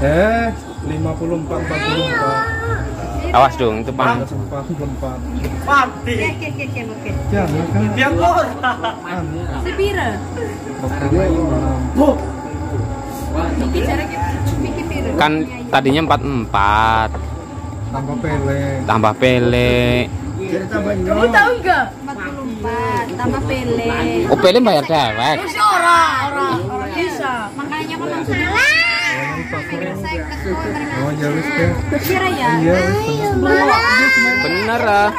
54 44. Awas dong, itu panas. 44. Mati. Oke. Jangan kan. Dia mur. Sepira? Bu. Iki jarak iki pira? Kan tadinya 44. Tambah pele. Tambah pele. Kamu tahu enggak? 44 tambah pele. Oh, pele bayar dewek. Orang bisa. Makanya kan langsung Oh ya wis deh. kira ya. Iya. Bener ah.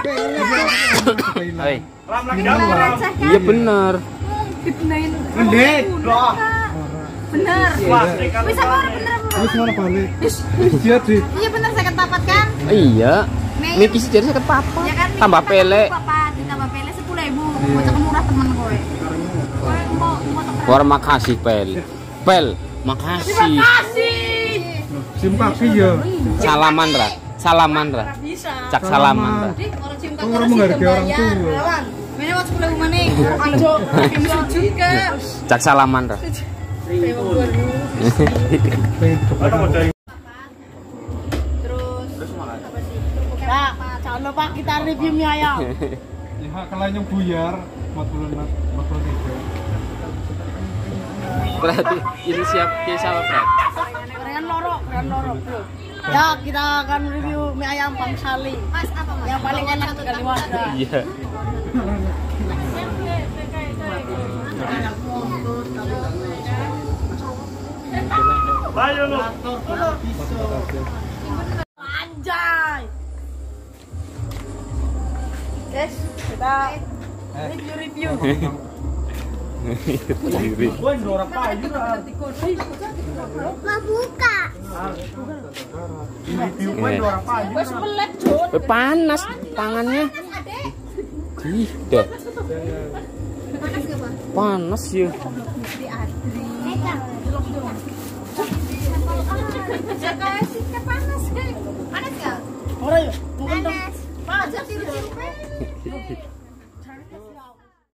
Hai. Ram lagi dalam. Iya bener. Dibenain. Mendek. Loh. Bener. Plastik kan. Bisa orang bener. Wis mana balik? Iya deh. Iya bener saya ketapat kan? Iya. Miki sih jadi sakit papa. Ya kan? Tambah pele. Ditambah pele 10.000. Bocah murah temen kowe. Kowe mau War makasih pel. Pel, makasih. Sim kaki ya. Salaman ra. Salaman ra. bisa. Cak salaman ra. Orang cium Oh, orang menghargai orang tua. Ini mau 10.000 maning. Anjo, sujud ke. Cak salaman ra. Ada modal. Nah, jangan lupa kita review mie ayam. Ya kalau yang buyar 43. Berarti ini siapa Fred? Keren loro, bro. Ya, kita akan review mie ayam Bang Sali. Mas, apa Mas? Yang paling enak di Kaliwadah. Iya. Ayo lu. Anjay. Guys, kita review. Gue dorong payu lah. buka. Ini view gue dorong payu. Wes pelet, Jun. Panas tangannya. Ih, deh. Panas gak, Bang? Panas ya. Di Adri. Panas gak? Ora ya?